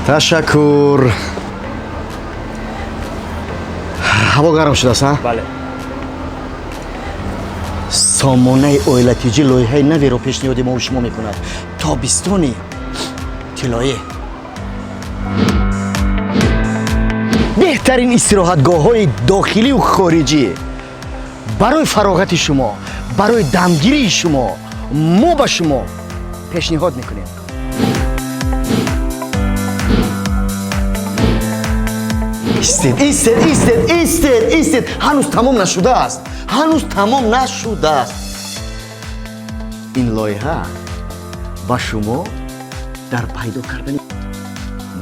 Ташаккур. Ҳаво гарм шудааст, а? Бале. Сомонаи Оилатиҷӣ лоиҳаи наверо пешниҳоди мо шумо мекунад. Тобистони тиллоӣ. Беҳтарин истироҳатгоҳҳои дохилию хориҷӣ барои фароғати шумо, барои дамгирии шумо мо ба шумо пешниҳод мекунем. Истед, истед, истед, истед, истед, ҳанӯз тамом нашудааст, ҳанӯз тамом нашудааст. Ин лоиҳа ба шумо дар пайдо кардани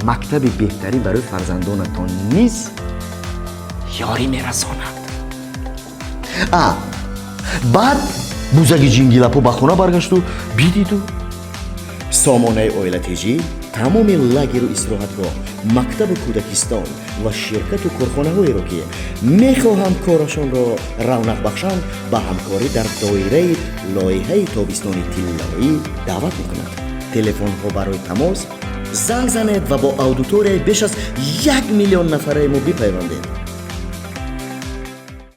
мактаби беҳтарин барои фарзандонатон низ ёрӣ мерасонад. А баъд бузаги ҷингилапо ба хона баргашту бидиду сомонаи Оилатиҷӣ тамоми лагеру истироҳатгоҳ, мактабу кӯдакистон ва ширкату корхонаҳоеро, ки мехоҳанд корашонро равнақ бахшанд, ба ҳамкорӣ дар доираи лоиҳаи тобистони тиллоӣ даъват мекунад. Телефонҳо барои тамос занг занед ва бо аудиторияи беш аз 1 миллион нафараи мо бипайвандед.